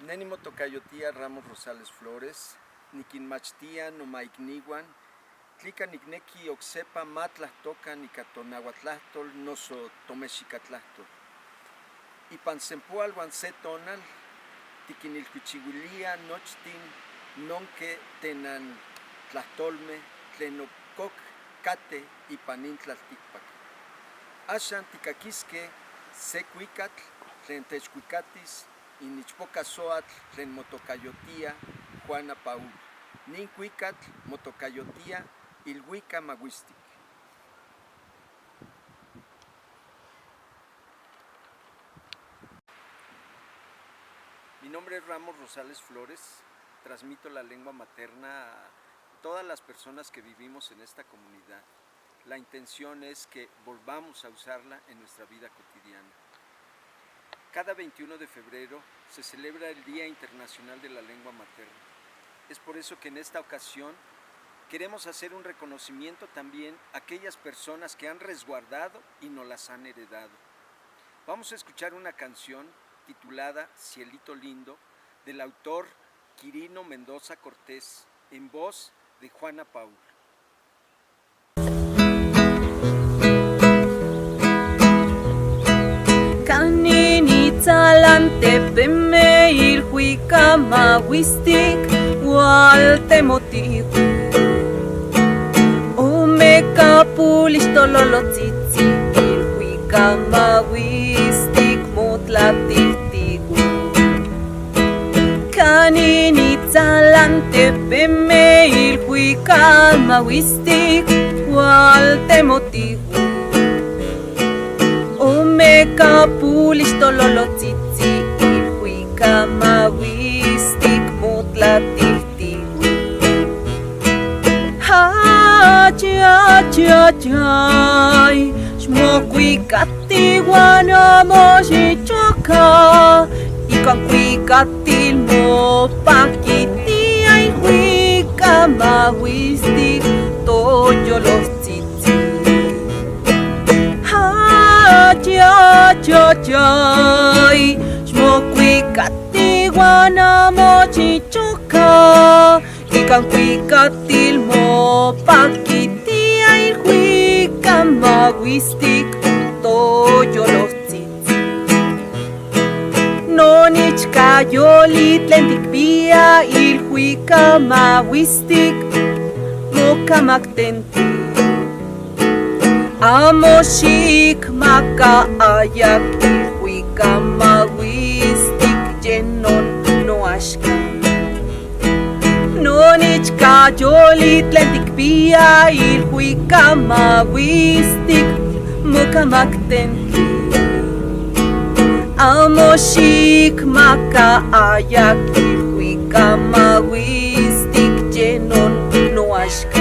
Ne nimotocayotia Ramos Rosales Flores, niquinmachtia nomaicnihuan, tlica nicnequi oksepa ma tlahtocan ika tonahuatlahtol noso tomexicatlahtool. Ipan sempoal huan se tonal, tiquinilhuichihuilia nochtin nonque tenan tlahtolme tlen ococ cate ipan nin tlalticpac. Axan ticaquisque se cuicatl tlen techcuicatis inichpoca soatl tlen motocayotia Juana Paul. Nin cuicatl motocayotia Ilhuica Mahuistic. Mi nombre es Ramos Rosales Flores, transmito la lengua materna a todas las personas que vivimos en esta comunidad. La intención es que volvamos a usarla en nuestra vida cotidiana. Cada 21 de febrero se celebra el Día Internacional de la Lengua Materna. Es por eso que en esta ocasión queremos hacer un reconocimiento también a aquellas personas que han resguardado y nos las han heredado. Vamos a escuchar una canción titulada Cielito Lindo del autor Quirino Mendoza Cortés en voz de Juana Paul. Canini tzalan tepeme ilhuicamahuistic hualtemotihu. Omecapulixtololotzitzi ilhuicamahuistic motlatihtihu. Canini tzalan tepeme ilhuicamahuistic hualtemotihu. Omecapulixtololotzitzi ilhuicamahuistic motlatihtihu. Ay, ay, ay, xmocuicati uan amo xichoca, ican cuicatil mopaquitia ilhuicamahuistic toyolostzitzi. Ay, ay, ay, ay, xmocuicati uan amo xichoca, ican cuicatil mopaquitia ilhuicamahuistic toyolostzitzi. Nonichcayoli tlen ticpia ilhuicamahuistic mocamactenti. Amo xicmaca ayac ilhuicamahuistic yenon noaxca. Nonichcayoli tlen ticpia ilhuicamahuistic mocamactentli. Amo xicmaca ayac ilhuicamahuistic yenon noaxca.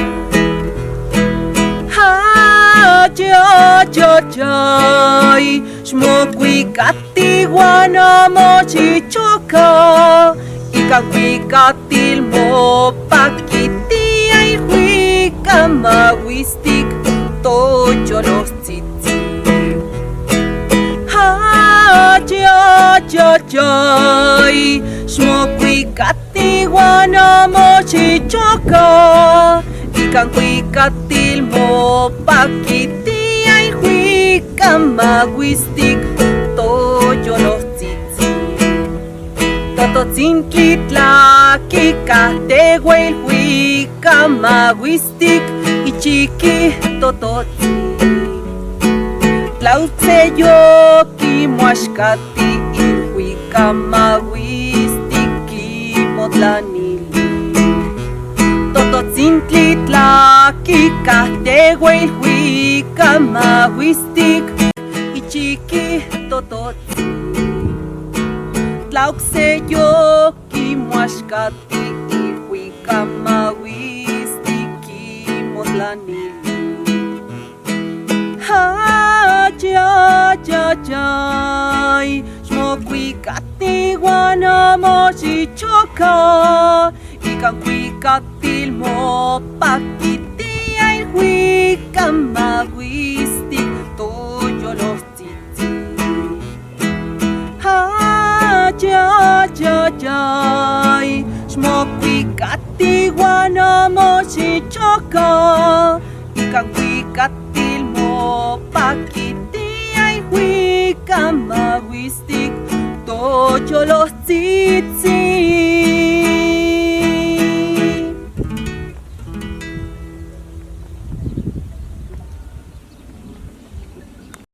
Ay, ay, ay, ay, xmocuicati uan amo xichoca, ican cuicatil mopaquitia ilhuicamahuistic toyolostzitzi. Ay, ay, ay, ay, xmocuicati uan amo xichoca, ican cuicatil mopaquitia ilhuicamahuistic toyolostzitzi. Tototzintli tlaquicatehua ilhuicamahuistic ichiqui tototzi. Tlautzeyoqui moaxcati ilhuicamahuistic quimotlanili. Tototzintli tlaquicatehua ilhuicamahuistic ichiqui tototzi. Tlaoxeyoqui moaxcati ilhuicamahuistic quimotlanili. Ay, ay, ay, ay, xmocuicati uan amo xichoca, ican cuicatil mopaquitia ilhuicamahuistic toyolostzitzi. Ay, ay, ay, mochoca, ica cuicatil mopaquitía ihuica mahuistic, tocholojtzitzi.